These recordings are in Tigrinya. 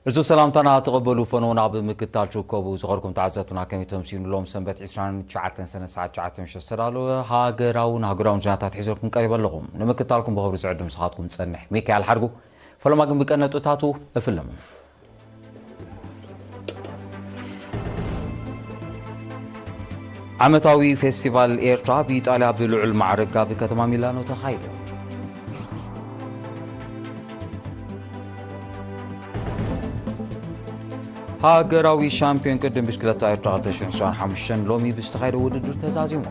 እዚ ሰላምታና ተቐበሉ። ፈነው ናብ ምክታል ትርከቡ ዝኸርኩም ተዓዘብትና፣ ከመይ ተምሲሉ? ሎም ሰንበት ዕስራን ትሽዓተን ሰነ ሰዓት ትሽዓተ ምሸት ዝተዳለወ ሃገራውን ሃገራውን ዜናታት ሒዘልኩም ቀሪበ ኣለኹም። ንምክታልኩም ብኽብሪ ዝዕድም ስኻትኩም ጸንሕ ሚካኤል ሓድጉ። ፈለማ ግን ብቀነጥታቱ እፍልም። ዓመታዊ ፌስቲቫል ኤርትራ ብኢጣልያ ብልዑል ማዕረግ ኣብ ከተማ ሚላኖ ተኻይደ። ሃገራዊ ሻምፒዮን ቅድም ብሽክለታ ኤርትራ ክልተ ሽሕን ዕስራን ሓሙሽተን ሎሚ ብዝተኻየደ ውድድር ተዛዚሙ።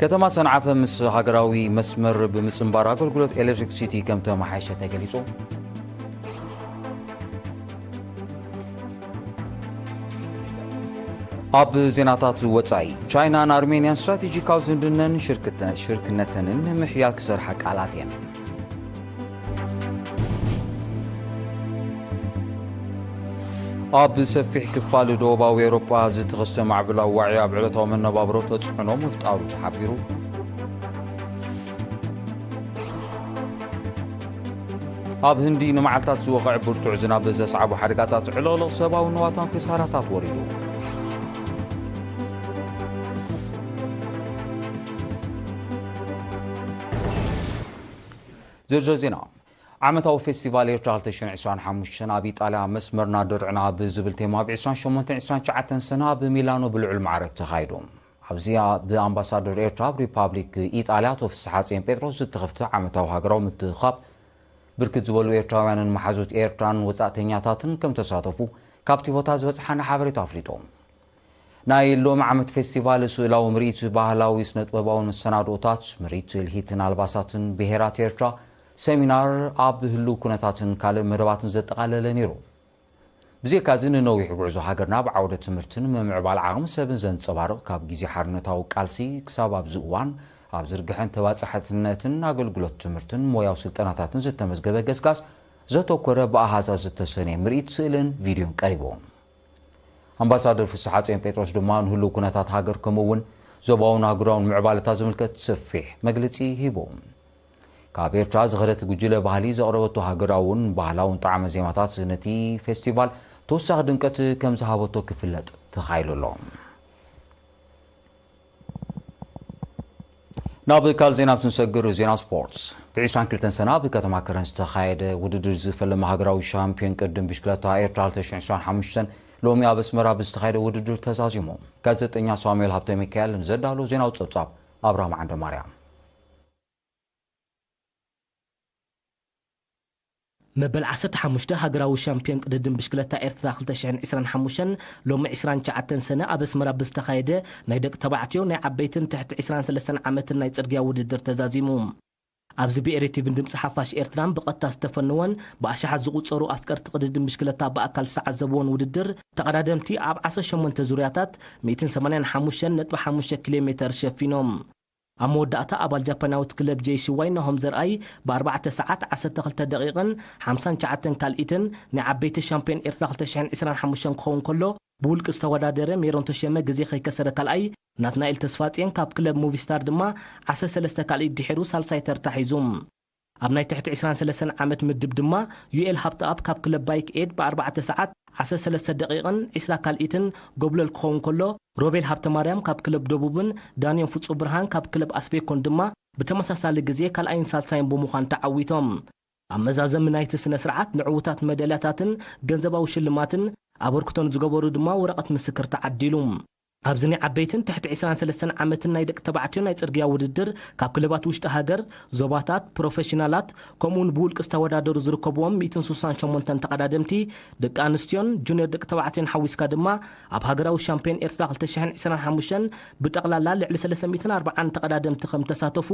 ከተማ ሰንዓፈ ምስ ሃገራዊ መስመር ብምጽንባር ኣገልግሎት ኤሌክትሪክሲቲ ከም ተመሓየሸ ተገሊጹ። ኣብ ዜናታት ወጻኢ፣ ቻይናን ኣርሜንያን ስትራቴጂካዊ ዝምድነን ሽርክተ-፣ ሽርክነተንን ንምሕያል ክሰርሓ ቃላት እየን። ኣብ ሰፊሕ ክፋል ደቡባዊ ኤውሮጳ ዝተኸስተ ማዕበላዊ ዋዒ ኣብ ዕለታዊ መነባብሮ ተጽዕኖ ምፍጣሩ ተሓቢሩ። ኣብ ህንዲ ንመዓልታት ዝወቕዐ ብርቱዕ ዝናብ ዘስዓቦ ሓደጋታት ዕለቕለቕ ሰብኣዊ ንዋታን ክሳራታት ወሪዱ። ዝርዝር ዜና። ዓመታዊ ፌስቲቫል ኤርትራ ክልተ ሽሕን ዕስራን ሓሙሽተን ኣብ ኢጣልያ መስመርና ድርዕና ብዝብል ቴማ ብ ዕስራን ሸሞንተን ዕስራን ትሽዓተን ሰነ ኣብ ሚላኖ ብልዑል ማዕረግ ተኻይዱ። ኣብዚኣ ብኣምባሳደር ኤርትራ ኣብ ሪፓብሊክ ኢጣልያ ኣቶ ፍስሓጽዮን ጴጥሮስ ዝተኸፍተ ዓመታዊ ሃገራዊ ምትእኽኻብ ብርክት ዝበሉ ኤርትራውያንን መሓዙት ኤርትራን ወጻእተኛታትን ከም ተሳተፉ ካብቲ ቦታ ዝበጽሓና ሓበሬታ ኣፍሊጡ። ናይ ሎሚ ዓመት ፌስቲቫል ስእላዊ ምርኢት፣ ባህላዊ ስነ-ጥበባዊ መሰናድኦታት፣ ምርኢት ትልሂትን ኣልባሳትን ብሄራት ኤርትራ፣ ሰሚናር ኣብ ህሉው ኩነታትን ካልእ መደባትን ዘጠቓለለ ነይሩ። ብዘይካዚ ንነዊሕ ጉዕዞ ሃገርና ብዓውደ ትምህርትን ምምዕባል ዓቕሚ ሰብን ዘንጸባርቕ፣ ካብ ግዜ ሓርነታዊ ቃልሲ ክሳብ ኣብዚ እዋን ኣብ ዝርግሐን ተባጻሕነትን ኣገልግሎት ትምህርትን ሞያዊ ስልጠናታትን ዝተመዝገበ ገስጋስ ዘተኮረ ብኣሃዛት ዝተሰነየ ምርኢት ስእልን ቪድዮን ቀሪቡ። ኣምባሳደር ፍስሓጽዮን ጴጥሮስ ድማ ንህሉው ኩነታት ሃገር ከምኡ እውን ዞባውን ኣህጉራውን ምዕባለታት ዝምልከት ሰፊሕ መግለጺ ሂቡ። ካብ ኤርትራ ዝኸደት ጉጅለ ባህሊ ዘቕረበቶ ሃገራውን ባህላውን ጣዕመ ዜማታት ነቲ ፌስቲቫል ተወሳኺ ድምቀት ከም ዝሃበቶ ክፍለጥ ተኻኢሉ ኣሎ። ናብ ካልእ ዜና ክንሰግር፣ ዜና ስፖርት። ብ ዕስራን ክልተን ሰነ ኣብ ከተማ ከረን ዝተኻየደ ውድድር ዝፈለመ ሃገራዊ ሻምፒዮን ቅድም ብሽክለታ ኤርትራ ክልተ ሽሕን ዕስራን ሓሙሽተን ሎሚ ኣብ ኣስመራ ብዝተኻየደ ውድድር ተዛዚሙ። ጋዜጠኛ ሳሙኤል ሃብተ ሚካኤል ንዘዳሎ ዜናዊ ጸብጻብ ኣብርሃም ዓንደማርያም። መበል ዓሰርተ ሓሙሽተ ሃገራዊ ሻምፒዮን ቅድድም ብሽክለታ ኤርትራ ክልተ ሽሕን ዕስራን ሓሙሽተን ሎሚ ዕስራን ትሽዓተን ሰነ ኣብ ኣስመራ ብዝተኻየደ ናይ ደቂ ተባዕትዮ፣ ናይ ዓበይትን ትሕቲ ዕስራን ሰለስተን ዓመትን ናይ ጽርግያ ውድድር ተዛዚሙ። ኣብዚ ብኤሪ ቲቪን ድምጺ ሓፋሽ ኤርትራን ብቐጥታ ዝተፈነወን ብኣሽሓት ዝቑጸሩ ኣፍቀርቲ ቅድድም ብሽክለታ ብኣካል ዝተዓዘብዎን ውድድር፣ ተቐዳደምቲ ኣብ ዓሰርተ ሸሞንተ ዙርያታት ሚእትን ሰማንያን ሓሙሽተን ነጥቢ ሓሙሽተ ኪሎ ሜተር ሸፊኖም። ኣብ መወዳእታ ኣባል ጃፓናዊት ክለብ ጄሲ ዋይ ናሆም ዘርኣይ ብኣርባዕተ ሰዓት ዓሰርተ ክልተ ደቂቕን ሓምሳን ትሽዓተን ካልኢትን ናይ ዓበይቲ ሻምፒዮን ኤርትራ ክልተ ሽሕን ዕስራን ሓሙሽተን ክኸውን ከሎ፣ ብውልቂ ዝተወዳደረ ሜሮን ተሸመ ግዜ ከይከሰረ ካልኣይ፣ ናትናኤል ተስፋጽዮን ካብ ክለብ ሙቪስታር ድማ ዓሰርተ ሰለስተ ካልኢት ድሒሩ ሳልሳይ ተርታ ሒዙ። ኣብ ናይ ትሕቲ ዕስራን ሰለስተን ዓመት ምድብ ድማ ዩኤል ሃብተኣብ ካብ ክለብ ባይክ ኤድ ብኣርባዕተ ሰዓት ዓሰርተ ሰለስተ ደቂቕን ዕስራ ካልኢትን ጎብለል ክኸውን ከሎ፣ ሮቤል ሃብተማርያም ካብ ክለብ ደቡብን ዳንዮን ፍጹም ብርሃን ካብ ክለብ ኣስቤኮን ድማ ብተመሳሳሊ ግዜ ካልኣይን ሳልሳይን ብምዃን ተዓዊቶም። ኣብ መዛዘሚ ናይቲ ስነ ስርዓት ንዕዉታት መዳልያታትን ገንዘባዊ ሽልማትን ኣበርክቶ ንዝገበሩ ድማ ወረቐት ምስክር ተዓዲሉ። ኣብዚ ናይ ዓበይትን ትሕቲ ዕስራን ሰለስተን ዓመትን ናይ ደቂ ተባዕትዮ ናይ ጽርግያ ውድድር ካብ ክለባት ውሽጢ ሃገር፣ ዞባታት፣ ፕሮፌሽናላት፣ ከምኡውን ብውልቂ ዝተወዳደሩ ዝርከብዎም ሚእትን ስሳን ሸሞንተን ተቐዳደምቲ፣ ደቂ ኣንስትዮን ጁኒየር ደቂ ተባዕትዮን ሓዊስካ ድማ ኣብ ሃገራዊ ሻምፒዮን ኤርትራ ክልተ ሽሕን ዕስራን ሓሙሽተን ብጠቕላላ ልዕሊ ሰለስተ ሚእትን ኣርባዓን ተቐዳደምቲ ከም ተሳተፉ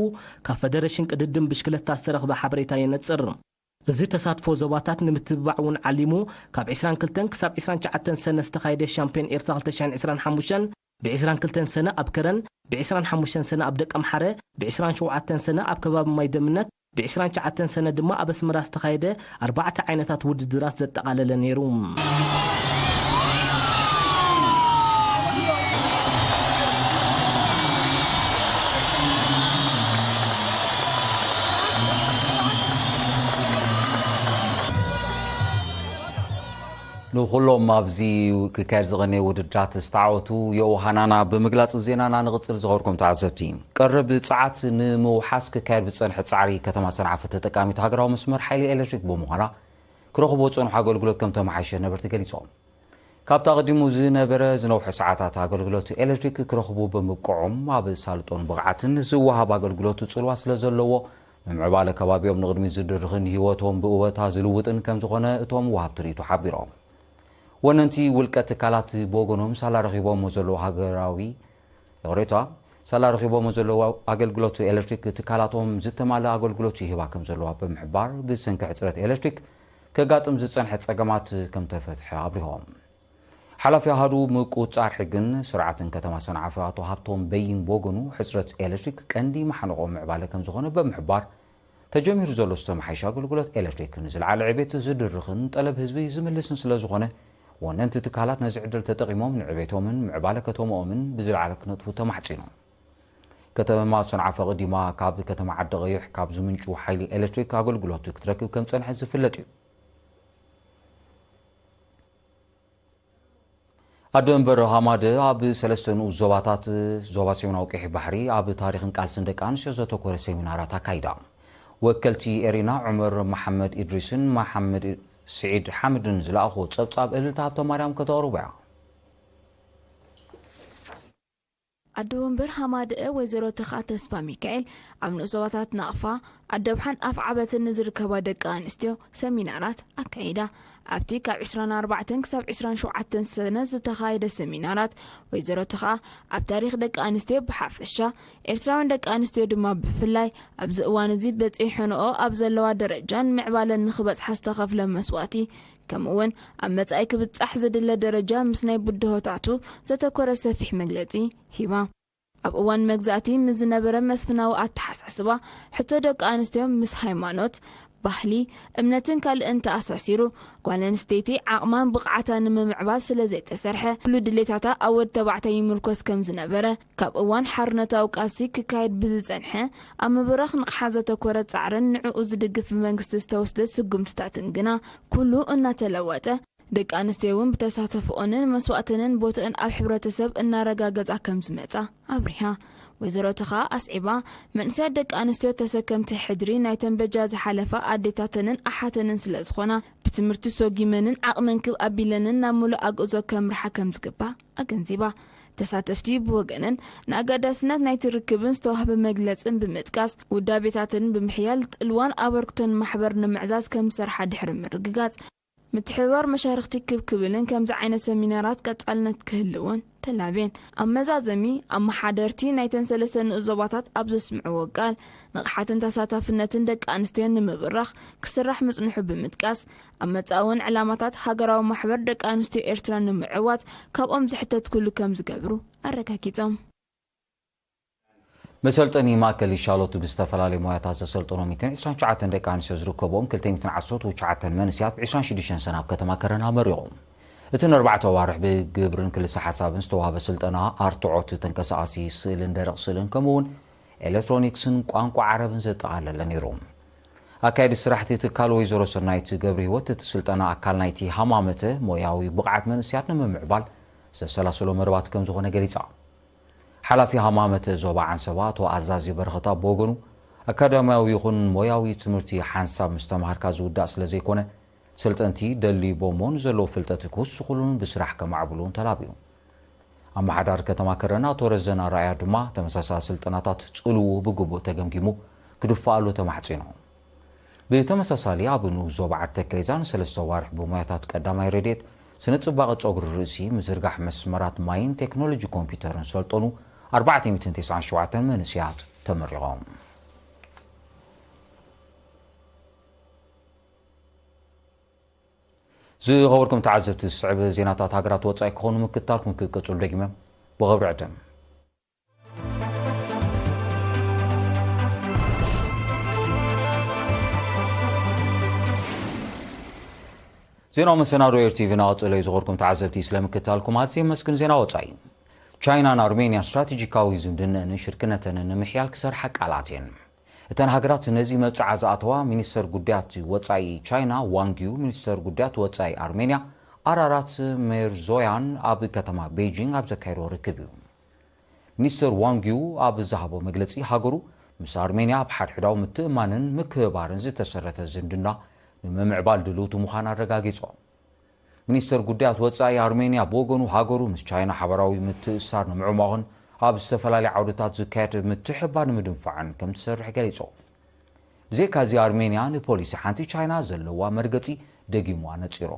ካብ ፈደረሽን ቅድድም ብሽክለታ ዝተረኽበ ሓበሬታ የነጽር። እዚ ተሳትፎ ዞባታት ንምትብባዕ እውን ዓሊሙ፣ ካብ ዕስራን ክልተን ክሳብ ዕስራን ትሽዓተን ሰነ ዝተኻየደ ሻምፒዮን ኤርትራ ክልተ ሽሕን ዕስራን ሓሙሽተን፣ ብዕስራን ክልተን ሰነ ኣብ ከረን፣ ብዕስራን ሓሙሽተን ሰነ ኣብ ደቀምሓረ፣ ብዕስራን ሸውዓተን ሰነ ኣብ ከባቢ ማይ ደምነት፣ ብዕስራን ትሽዓተን ሰነ ድማ ኣብ ኣስመራ ዝተኻየደ ኣርባዕተ ዓይነታት ውድድራት ዘጠቓለለ ነይሩ። ንኹሎም ኣብዚ ክካየድ ዝቐነየ ውድድራት ዝተዓወቱ የውሃናና ብምግላጽ ዜናና ንቕጽል። ዝኸበርኩም ተዓዘብቲ፣ ቀረብ ጸዓት ንምውሓስ ክካየድ ብዝጸንሐ ጻዕሪ ከተማ ሰንዓፈ ተጠቃሚት ሃገራዊ መስመር ሓይሊ ኤሌክትሪክ ብምዃና ክረኽብዎ ዝጸንሑ ኣገልግሎት ከም ተመሓይሸ ነበርቲ ገሊጾም። ካብቲ ኣቐዲሙ ዝነበረ ዝነውሐ ሰዓታት ኣገልግሎት ኤሌክትሪክ ክረኽቡ ብምብቅዖም ኣብ ሳልጦን ብቕዓትን ዝወሃብ ኣገልግሎት ጽልዋ ስለ ዘለዎ ንምዕባለ ከባቢኦም ንቕድሚት ዝድርኽን ህይወቶም ብእወታ ዝልውጥን ከም ዝኾነ እቶም ወሃብቲ ርእይቶ ሓቢሮም። ወነንቲ ውልቀ ትካላት ብወገኖም ሳላ ረኺቦሞ ዘለዉ ሃገራዊ ይቕሬታ፣ ሳላ ረኺቦሞ ዘለዉ ኣገልግሎት ኤሌክትሪክ ትካላቶም ዝተማልአ ኣገልግሎት ይህባ ከም ዘለዋ ብምሕባር ብሰንኪ ሕፅረት ኤሌክትሪክ ከጋጥም ዝፀንሐ ፀገማት ከም ተፈትሐ ኣብሪሆም። ሓላፊ ኣሃዱ ምቁፃር ሕግን ስርዓትን ከተማ ሰንዓፈ ኣቶ ሃብቶም በይን ብወገኑ ሕፅረት ኤሌክትሪክ ቀንዲ ማሕንቖ ምዕባለ ከም ዝኾነ ብምሕባር ተጀሚሩ ዘሎ ዝተመሓየሸ ኣገልግሎት ኤሌክትሪክ ንዝለዓለ ዕቤት ዝድርኽን ጠለብ ህዝቢ ዝምልስን ስለ ዝኾነ ወነንቲ ትካላት ነዚ ዕድል ተጠቒሞም ንዕቤቶምን ምዕባለ ከተማኦምን ብዝለዓለ ክነጥፉ ተማሕጺኑ። ከተማ ሰንዓፈ ኣቐዲማ ካብ ከተማ ዓዲ ቀይሕ ካብ ዝምንጩ ሓይሊ ኤሌክትሪክ ኣገልግሎት ክትረክብ ከም ጸንሐ ዝፍለጥ እዩ። ኣደ መንበር ሃማደ ኣብ ሰለስተ ንኡስ ዞባታት ዞባ ሰሜናዊ ቀይሕ ባሕሪ ኣብ ታሪኽን ቃልስን ደቂ ኣንስትዮ ዘተኮረ ሴሚናራት ኣካይዳ። ወከልቲ ኤሪና ዑመር መሓመድ ኢድሪስን መሓመድ ስዒድ ሓምድን ዝለኣኽዎ ጸብጻብ እልልታ ሃብተማርያም ከተቕርቦ እያ። ኣደ ወንበር ሃማደአ ወይዘሮ ተኽኣ ተስፋ ሚካኤል ኣብ ንኡስ ዞባታት ናቕፋ፣ ኣደብሓን ኣፍዓበትን ንዝርከባ ደቂ ኣንስትዮ ሰሚናራት ኣካይዳ። ኣብቲ ካብ ዕስራን ኣርባዕተን ክሳብ ዕስራን ሸውዓተን ሰነ ዝተኻየደ ሰሚናራት፣ ወይዘሮ ተኽኣ ኣብ ታሪኽ ደቂ ኣንስትዮ ብሓፈሻ፣ ኤርትራውያን ደቂ ኣንስትዮ ድማ ብፍላይ ኣብዚ እዋን እዚ በጺሐንኦ ኣብ ዘለዋ ደረጃን ምዕባለን ንኽበጽሓ ዝተኸፍለ መስዋእቲ፣ ከምኡ እውን ኣብ መጻኢ ክብጻሕ ዝድለ ደረጃ ምስ ናይ ብድሆታቱ ዘተኮረ ሰፊሕ መግለጺ ሂባ። ኣብ እዋን መግዛእቲ ምስ ዝነበረ መስፍናዊ ኣተሓሳስባ፣ ሕቶ ደቂ ኣንስትዮ ምስ ሃይማኖት፣ ባህሊ፣ እምነትን ካልእን ተኣሳሲሩ፣ ጓል ኣንስተይቲ ዓቕማን ብቕዓታን ንምምዕባል ስለ ዘይተሰርሐ፣ ኩሉ ድሌታታ ኣብ ወዲ ተባዕታይ ይምርኮስ ከም ዝነበረ፣ ካብ እዋን ሓርነታዊ ቃልሲ ክካየድ ብዝጸንሐ፣ ኣብ ምብራኽ ንቕሓት ዘተኮረ ጻዕርን ንዕኡ ዝድግፍ ብመንግስቲ ዝተወስደ ስጉምትታትን ግና፣ ኩሉ እናተለወጠ፣ ደቂ ኣንስትዮ እውን ብተሳተፎኦንን መስዋእተንን ቦትአን ኣብ ሕብረተሰብ እናረጋገጻ ከም ዝመጻ ኣብሪሃ። ወይዘሮ ተኻ ኣስዒባ፣ መንእሰያት ደቂ ኣንስትዮ ተሰከምቲ ሕድሪ ናይተን በጃ ዝሓለፋ ኣዴታተንን ኣሓተንን ስለ ዝኾና፣ ብትምህርቲ ሰጒመንን ዓቕመን ክብ ኣቢለንን ናብ ምሉእ ኣግእዞ ከምርሓ ከም ዝግባእ ኣገንዚባ። ተሳተፍቲ ብወገነን ንኣገዳስነት ናይቲ ርክብን ዝተዋህበ መግለጽን ብምጥቃስ፣ ውዳቤታተን ብምሕያል ጽልዋን ኣበርክቶን ማሕበር ንምዕዛዝ ከም ዝሰርሓ ድሕሪ ምርግጋጽ፣ ምትሕብባር መሻርኽቲ ክብ ክብልን ከምዚ ዓይነት ሰሚናራት ቀጻልነት ክህልዎን ተላብየን። ኣብ መዛዘሚ፣ ኣመሓደርቲ ናይተን ሰለስተ ንኡስ ዞባታት ኣብ ዘስምዕዎ ቃል፣ ንቕሓትን ተሳታፍነትን ደቂ ኣንስትዮ ንምብራኽ ክስራሕ ምጽንሑ ብምጥቃስ፣ ኣብ መጻኢ እውን ዕላማታት ሃገራዊ ማሕበር ደቂ ኣንስትዮ ኤርትራ ንምዕዋት ካብኦም ዝሕተት ኩሉ ከም ዝገብሩ ኣረጋጊጾም። መሰልጠኒ ማእከል ይሻሎቱ ብዝተፈላለዩ ሞያታት ዘሰልጠኖ ሚእትን ዕስራን ትሽዓተን ደቂ ኣንስትዮ ዝርከብኦም ክልተ ሚእትን ዓሰርተ ትሽዓተን መንእሰያት ብ ዕስራን ሽዱሽተን ሰነ ኣብ ከተማ ከረን ኣመሪቖም። እቲ ንኣርባዕተ ኣዋርሕ ብግብርን ክልሰ ሓሳብን ዝተዋህበ ስልጠና ኣርትዖት፣ ተንቀሳቓሲ ስእልን ደረቕ ስእልን ከምኡ እውን ኤሌክትሮኒክስን ቋንቋ ዓረብን ዘጠቓለለ ነይሩ። ኣካየዲ ስራሕቲ ትካል ወይዘሮ ሰናይት ገብረ ህይወት እቲ ስልጠና ኣካል ናይቲ ሃማመተ ሞያዊ ብቕዓት መንእሰያት ንምምዕባል ዘሰላሰሎ መርባት ከም ዝኾነ ገሊጻ። ሓላፊ ሃማመተ ዞባ ዓንሰባ ኣቶ ኣዛዚ በረኸታ ብወገኑ፣ ኣካዳሚያዊ ይኹን ሞያዊ ትምህርቲ ሓንሳብ ምስ ተማሃርካ ዝውዳእ ስለ ዘይኮነ፣ ሰልጠንቲ ደሊቦሞ ንዘለዉ ፍልጠት ክውስኹሉን ብስራሕ ከማዕብሉን ተላብዩ። ኣመሓዳሪ ከተማ ከረን ኣቶ ረዘን ኣርኣያ ድማ ተመሳሳሊ ስልጠናታት ጽልውኡ ብግቡእ ተገምጊሙ ክድፋኣሉ ተማሕጺኑ። ብተመሳሳሊ ኣብ ንኡስ ዞባ ዓዲ ተከሌዛ ንሰለስተ ኣዋርሕ ብሞያታት ቀዳማይ ረድኤት፣ ስነ ጽባቐ ጸጉሪ ርእሲ፣ ምዝርጋሕ መስመራት ማይን ቴክኖሎጂ ኮምፒውተርን ሰልጠኑ ኣርባዕተ ሚእትን ተስዓን ሸውዓተን መንእሰያት ተመሪቖም። ዝኸበርኩም ተዓዘብቲ፣ ዝስዕብ ዜናታት ሃገራት ወጻኢ ክኾኑ ምክታልኩም ክቅጽሉ ደጊመ ብኽብሪ ዕድም። ዜናዊ መሰናዶ ኤር ቲቪ እናቐጸለ እዩ። ዝኸበርኩም ተዓዘብቲ፣ ስለምክታልኩም ኣዝየ የመስግን። ዜና ወጻኢ። ቻይናን ኣርሜንያን ስትራቴጂካዊ ዝምድነአንን ሽርክነተንን ንምሕያል ክሰርሓ ቃላት እየን። እተን ሃገራት ነዚ መብጽዓ ዝኣተዋ ሚኒስተር ጉዳያት ወጻኢ ቻይና ዋንግ ዩ፣ ሚኒስተር ጉዳያት ወጻኢ ኣርሜንያ ኣራራት ሜርዞያን ኣብ ከተማ ቤጂንግ ኣብ ዘካየዶ ርክብ እዩ። ሚኒስተር ዋንግ ዩ ኣብ ዝሃቦ መግለጺ፣ ሃገሩ ምስ ኣርሜንያ ኣብ ሓድሕዳዊ ምትእማንን ምክብባርን ዝተሰረተ ዝምድና ንምምዕባል ድልውቲ ምዃና ኣረጋጊጹ። ሚኒስተር ጉዳያት ወጻኢ ኣርሜንያ ብወገኑ፣ ሃገሩ ምስ ቻይና ሓበራዊ ምትእስሳር ንምዕሟቕን ኣብ ዝተፈላለዩ ዓውድታት ዝካየድ ምትሕብባር ንምድንፋዕን ከም ትሰርሕ ገሊጹ። ብዘይካዚ፣ ኣርሜንያ ንፖሊሲ ሓንቲ ቻይና ዘለዋ መርገጺ ደጊሙ ኣነጺሩ።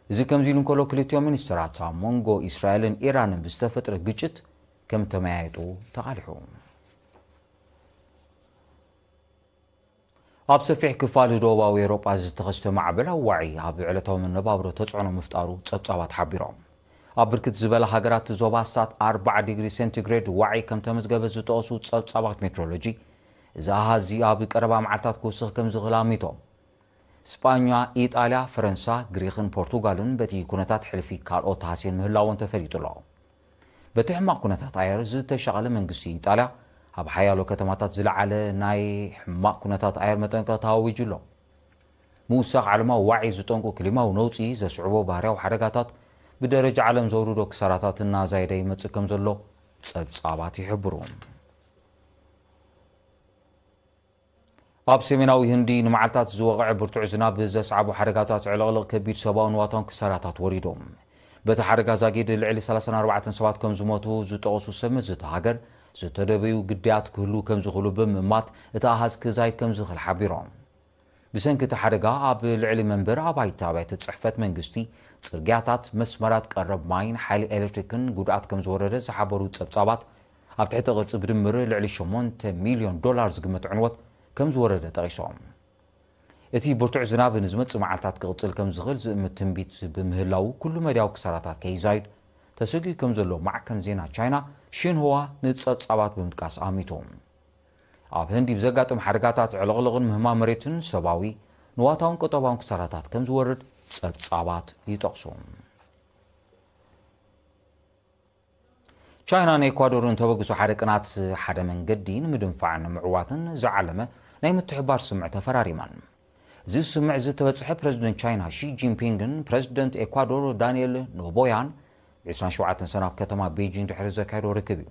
እዚ ከምዚ ኢሉ እንከሎ፣ ክልቲኦም ሚኒስተራት ኣብ መንጎ እስራኤልን ኢራንን ብዝተፈጥረ ግጭት ከም ተመያየጡ ተቓሊሑ። ኣብ ሰፊሕ ክፋል ደቡባዊ ኤውሮጳ ዝተኸስተ ማዕበል ኣዋዒ ኣብ ዕለታዊ መነባብሮ ተጽዕኖ ምፍጣሩ ጸብጻባት ሓቢሮም። ኣብ ብርክት ዝበላ ሃገራት ዞባ ኣስታት ኣርባዓ ዲግሪ ሴንቲግሬድ ዋዒ ከም ተመዝገበ ዝጠቐሱ ጸብጻባት ሜትሮሎጂ፣ እዚ ኣሃዝ ኣብ ቀረባ መዓልታት ክውስኽ ከም ዝኽእል ኣሚቶም። ስጳኛ፣ ኢጣልያ፣ ፈረንሳ፣ ግሪኽን ፖርቱጋልን በቲ ኩነታት ሕልፊ ካልኦት ሃስየን ምህላወን ተፈሊጡ ኣሎ። በቲ ሕማቕ ኩነታት ኣየር ዝተሻቐለ መንግስቲ ኢጣልያ፣ ኣብ ሓያሎ ከተማታት ዝለዓለ ናይ ሕማቕ ኩነታት ኣየር መጠንቀቕታ ኣዊጁ ኣሎ። ምውሳኽ ዓለማዊ ዋዒ ዝጠንቁ ክሊማዊ ነውጺ ዘስዕቦ ባህርያዊ ሓደጋታት ብደረጃ ዓለም ዘውርዶ ክሳራታት እናዛየደ ይመጽእ ከም ዘሎ ጸብጻባት ይሕብሩ። ኣብ ሰሜናዊ ህንዲ ንመዓልታት ዝወቕዐ ብርቱዕ ዝናብ ዘስዓቦ ሓደጋታት ዕልቕልቕ ከቢድ ሰብኣውን ንዋታውን ክሳራታት ወሪዶም። በቲ ሓደጋ ዛጊድ ልዕሊ ሰላሳን ኣርባዕተን ሰባት ከም ዝሞቱ ዝጠቐሱ ሰብ መዚ እታ ሃገር፣ ዝተደበዩ ግዳያት ክህሉ ከም ዝኽእሉ ብምእማት፣ እቲ ኣሃዝ ክዛይድ ከም ዝኽእል ሓቢሮም። ብሰንኪ እቲ ሓደጋ ኣብ ልዕሊ መንበሪ ኣባይቲ፣ ኣብያተ ጽሕፈት መንግስቲ፣ ጽርግያታት፣ መስመራት ቀረብ ማይን ሓይሊ ኤሌክትሪክን ጉድኣት ከም ዝወረደ ዝሓበሩ ጸብጻባት፣ ኣብ ትሕቲ ቅርጺ ብድምር ልዕሊ ሸሞንተ ሚልዮን ዶላር ዝግመት ዕንወት ከም ዝወረደ ጠቒሶም። እቲ ብርቱዕ ዝናብ ንዝመጽእ መዓልታት ክቕጽል ከም ዝኽእል ዝእምት ትንቢት ብምህላዉ፣ ኩሉ መድያዊ ክሳራታት ከይዛይድ ተሰጊኡ ከም ዘሎ ማዕከን ዜና ቻይና ሺንሁዋ ንጸብጻባት ብምጥቃስ ኣሚቱ። ኣብ ህንዲ ብዘጋጥም ሓደጋታት ዕልቕልቕን ምህማም መሬትን ሰብኣዊ፣ ንዋታውን ቁጠባውን ክሳራታት ከም ዝወርድ ጸብጻባት ይጠቕሱ። ቻይናን ኤኳዶርን ተበግሶ ሓደ ቅናት ሓደ መንገዲ ንምድንፋዕን ንምዕዋትን ዝዓለመ ናይ ምትሕብባር ስምምዕ ተፈራሪመን። እዚ ስምምዕ ዝተበጽሐ ፕረዚደንት ቻይና ሺ ጂንፒንግን ፕረዚደንት ኤኳዶር ዳንኤል ኖቦያን ብ ዕስራን ሸውዓተን ሰነ ኣብ ከተማ ቤጂንግ ድሕሪ ዘካየዶ ርክብ እዩ።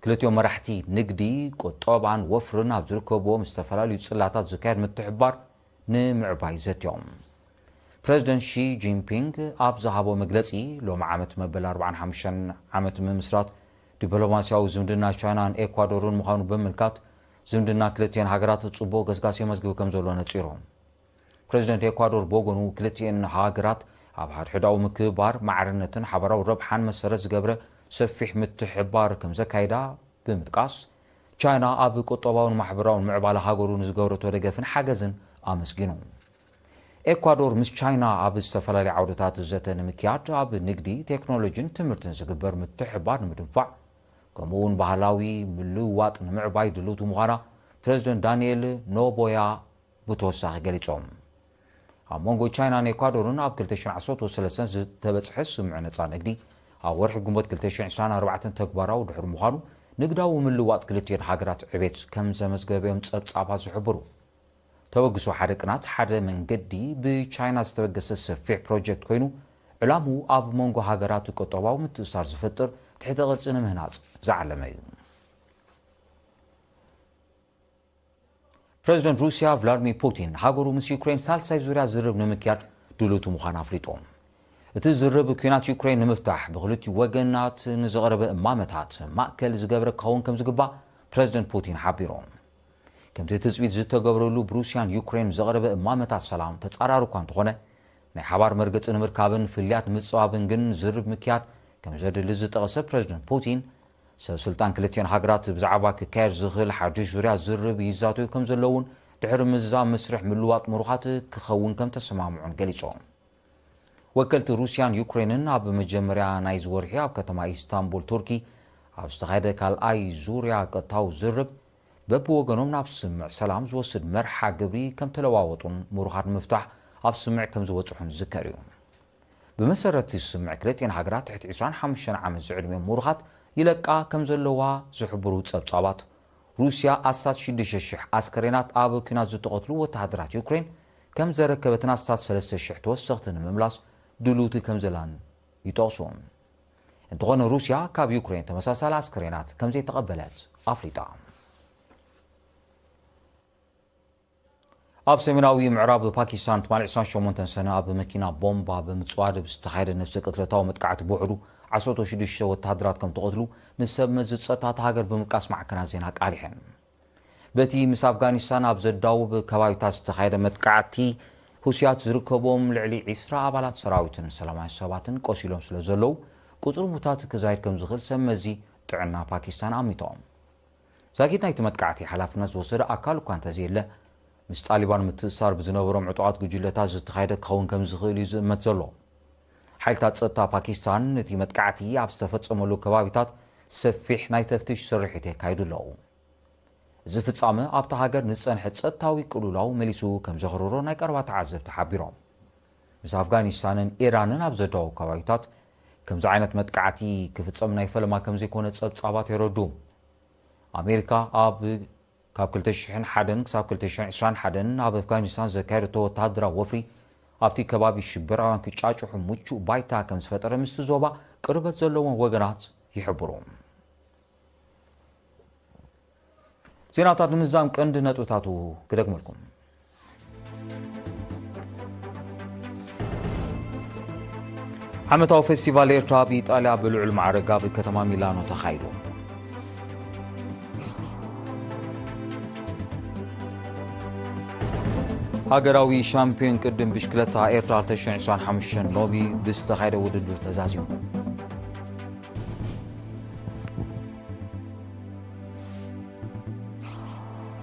ክልቲኦም መራሕቲ ንግዲ፣ ቁጠባን ወፍርን ኣብ ዝርከብዎም ዝተፈላለዩ ጽላታት ዝካየድ ምትሕብባር ንምዕባይ ዘትዮም። ፕረዚደንት ሺ ጂንፒንግ ኣብ ዝሃቦ መግለጺ፣ ሎሚ ዓመት መበል ኣርባዓን ሓሙሽተን ዓመት ምምስራት ዲፕሎማስያዊ ዝምድና ቻይናን ኤኳዶርን ምዃኑ ብምምልካት፣ ዝምድና ክልቲኤን ሃገራት ጽቡቕ ገስጋስ የመዝግብ ከም ዘሎ ነጺሩ። ፕረዚደንት ኤኳዶር ብወገኑ፣ ክልቲኤን ሃገራት ኣብ ሓድሕዳዊ ምክብባር፣ ማዕርነትን ሓባራዊ ረብሓን መሰረት ዝገብረ ሰፊሕ ምትሕብባር ከም ዘካይዳ ብምጥቃስ፣ ቻይና ኣብ ቁጠባውን ማሕበራውን ምዕባለ ሃገሩ ንዝገብረቶ ደገፍን ሓገዝን ኣመስጊኑ። ኤኳዶር ምስ ቻይና ኣብ ዝተፈላለዩ ዓውድታት ዘተ ንምክያድ፣ ኣብ ንግዲ፣ ቴክኖሎጂን ትምህርትን ዝግበር ምትሕብባር ንምድንፋዕ፣ ከምኡ'ውን ባህላዊ ምልውዋጥ ንምዕባይ ድልውቲ ምዃና ፕረዚደንት ዳንኤል ኖቦያ ብተወሳኺ ገሊጾም። ኣብ መንጎ ቻይናን ኤኳዶርን ኣብ ክልተ ሽሕን ዓሰርተ ሰለስተን ዝተበጽሐ ስምምዕ ነጻ ንግዲ፣ ኣብ ወርሒ ግንቦት ክልተ ሽሕን ዕስራን ኣርባዕተን ተግባራዊ ድሕሪ ምዃኑ፣ ንግዳዊ ምልውዋጥ ክልቲኤን ሃገራት ዕቤት ከም ዘመዝገበ እዮም ጸብጻባት ዝሕብሩ። ተበግሶ ሓደ ቅናት ሓደ መንገዲ ብቻይና ዝተበገሰ ሰፊሕ ፕሮጀክት ኮይኑ፣ ዕላምኡ ኣብ መንጎ ሃገራት ቁጠባዊ ምትእስሳር ዝፈጥር ትሕተ ቅርጺ ንምህናጽ ዝዓለመ እዩ። ፕረዚደንት ሩስያ ቭላድሚር ፑቲን፣ ሃገሩ ምስ ዩክሬን ሳልሳይ ዙርያ ዝርርብ ንምክያድ ድሉውቲ ምዃና ኣፍሊጡ። እቲ ዝርርብ፣ ኲናት ዩክሬን ንምፍታሕ ብኽልቲኡ ወገናት ንዝቐረበ እማመታት ማእከል ዝገብረ ክኸውን ከም ዝግባእ ፕረዚደንት ፑቲን ሓቢሩ። ከምቲ ትጽቢት ዝተገብረሉ፣ ብሩስያን ዩክሬን ዝቐረበ እማመታት ሰላም ተጻራሪ እኳ እንተኾነ፣ ናይ ሓባር መርገጺ ንምርካብን ፍልልያት ንምጽባብን ግን ዝርርብ ምክያድ ከም ዘድሊ ዝጠቐሰ ፕረዚደንት ፑቲን፣ ሰብ ስልጣን ክልቲኤን ሃገራት ብዛዕባ ክካየድ ዝኽእል ሓድሽ ዙርያ ዝርርብ ይዛተዩ ከም ዘለዉን፣ ድሕሪ ምዝዛም መስርሕ ምልዋጥ ምሩኻት ክኸውን ከም ተሰማምዑን ገሊጹ። ወከልቲ ሩስያን ዩክሬንን ኣብ መጀመርያ ናይዚ ወርሒ ኣብ ከተማ ኢስታንቡል ቱርኪ ኣብ ዝተኻየደ ካልኣይ ዙርያ ቀጥታዊ ዝርርብ፣ በብወገኖም ናብ ስምምዕ ሰላም ዝወስድ መርሓ ግብሪ ከም ተለዋወጡን ምሩኻት ንምፍታሕ ኣብ ስምምዕ ከም ዝበጽሑን ዝዝከር እዩ። ብመሰረት እቲ ስምምዕ፣ ክልቲኤን ሃገራት ትሕቲ ዕስራን ሓሙሽተን ዓመት ዝዕድሚኦም ምሩኻት ይለቃ ከም ዘለዋ ዝሕብሩ ጸብጻባት፣ ሩስያ ኣስታት ሽዱሽተ ሽሕ ኣስከሬናት ኣብ ኲናት ዝተቐትሉ ወተሃደራት ዩክሬን ከም ዘረከበትን ኣስታት ሰለስተ ሽሕ ተወሰኽቲ ንምምላስ ድልውቲ ከም ዘላን ይጠቕሱ። እንተኾነ ሩስያ ካብ ዩክሬን ተመሳሳሊ ኣስከሬናት ከም ዘይተቐበለት ኣፍሊጣ። ኣብ ሰሜናዊ ምዕራብ ፓኪስታን ትማሊ ዕስራን ሸሞንተን ሰነ ኣብ መኪና ቦምባ ብምጽዋድ ብዝተኻየደ ነፍሰ ቅትለታዊ መጥቃዕቲ ብውሕዱ ዓሰርተ ሽዱሽተ ወተሃደራት ከም ተቐትሉ ንሰብ መዚ ጸጥታ እታ ሃገር ብምጥቃስ ማዕከናት ዜና ኣቃሊሐን። በቲ ምስ ኣፍጋኒስታን ኣብ ዘዳውብ ከባቢታት ዝተኻየደ መጥቃዕቲ፣ ሁሲያት ዝርከብዎም ልዕሊ ዕስራ ኣባላት ሰራዊትን ሰላማውያን ሰባትን ቆሲሎም ስለ ዘለዉ፣ ቁጽሪ ሙታት ክዛይድ ከም ዝኽእል ሰብ መዚ ጥዕና ፓኪስታን ኣሚቶም። ዛጊድ ናይቲ መጥቃዕቲ ሓላፍነት ዝወሰደ ኣካል እኳ እንተዘየለ፣ ምስ ጣሊባን ምትእስሳር ብዝነበሮም ዕጡቓት ጉጅለታት ዝተኻየደ ክኸውን ከም ዝኽእል እዩ ዝእመት ዘሎ። ሓይልታት ጸጥታ ፓኪስታን ነቲ መጥቃዕቲ ኣብ ዝተፈጸመሉ ከባቢታት ሰፊሕ ናይ ተፍትሽ ስርሒት የካይዱ ኣለዉ። እዚ ፍጻመ ኣብታ ሃገር ንዝጸንሐ ጸጥታዊ ቅልውላው መሊሱ ከም ዘኽረሮ ናይ ቀረባ ተዓዘብቲ ሓቢሮም። ምስ ኣፍጋኒስታንን ኢራንን ኣብ ዘዳወቡ ከባቢታት ከምዚ ዓይነት መጥቃዕቲ ክፍጸም ናይ ፈለማ ከም ዘይኮነ ጸብጻባት የረድኡ። ኣሜሪካ ኣብ ካብ ክልተ ሽሕን ሓደን ክሳብ ክልተ ሽሕን ዕስራን ሓደን ኣብ ኣፍጋኒስታን ዘካየደቶ ወተሃደራዊ ወፍሪ ኣብቲ ከባቢ ሽበራውያን ክጫጭሑ ምቹእ ባይታ ከም ዝፈጠረ ምስቲ ዞባ ቅርበት ዘለዎም ወገናት ይሕብሩ። ዜናታት ንምዝዛም ቀንዲ ነጥብታቱ ክደግመልኩም። ዓመታዊ ፌስቲቫል ኤርትራ ኣብ ኢጣልያ ብልዑል ማዕረግ ኣብ ከተማ ሚላኖ ተኻይዱ። ሃገራዊ ሻምፒዮን ቅድም ብሽክለታ ኤርትራ ክልተ ሽሕን ዕስራን ሓሙሽተን ሎሚ ብዝተኻየደ ውድድር ተዛዚሙ።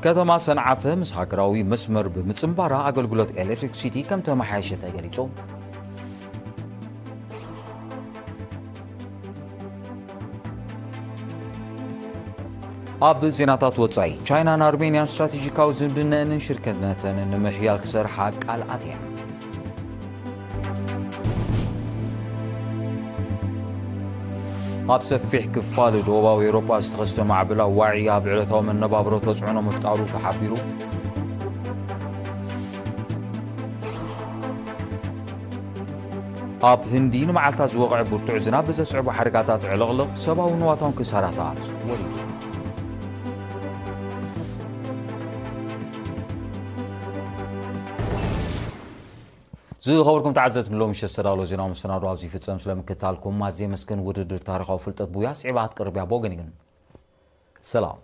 ከተማ ሰንዓፈ ምስ ሃገራዊ መስመር ብምጽንባራ ኣገልግሎት ኤሌክትሪክሲቲ ከም ተመሓየሸ ተገሊጹ። ኣብ ዜናታት ወጻኢ፣ ቻይናን ኣርሜንያን ስትራቴጂካዊ ዝምድነአንን ሽርክነተንን ንምሕያል ክሰርሓ ቃል ኣትየን። ኣብ ሰፊሕ ክፋል ደቡባዊ ኤውሮጳ ዝተኸስተ ማዕበል ኣዋዒ ኣብ ዕለታዊ መነባብሮ ተጽዕኖ ምፍጣሩ ተሓቢሩ። ኣብ ህንዲ ንመዓልታት ዝወቕዐ ብርቱዕ ዝናብ ብዘስዕቦ ሓደጋታት ዕልቕልቕ ሰብኣዊ ንዋታውን ክሳራታት ወሪዱ። ዝኸበርኩም ተዓዘብቲ፣ ንሎሚ ምሸት ዝተዳለወ ዜናዊ መሰናዶ ኣብዚ ይፍጸም። ስለምክትታልኩም ኣዝየ የመስግን። ውድድር ታሪኻዊ ፍልጠት ብውያ ስዒባ ክትቀርብ እያ። ብወገነይ ግን ሰላም።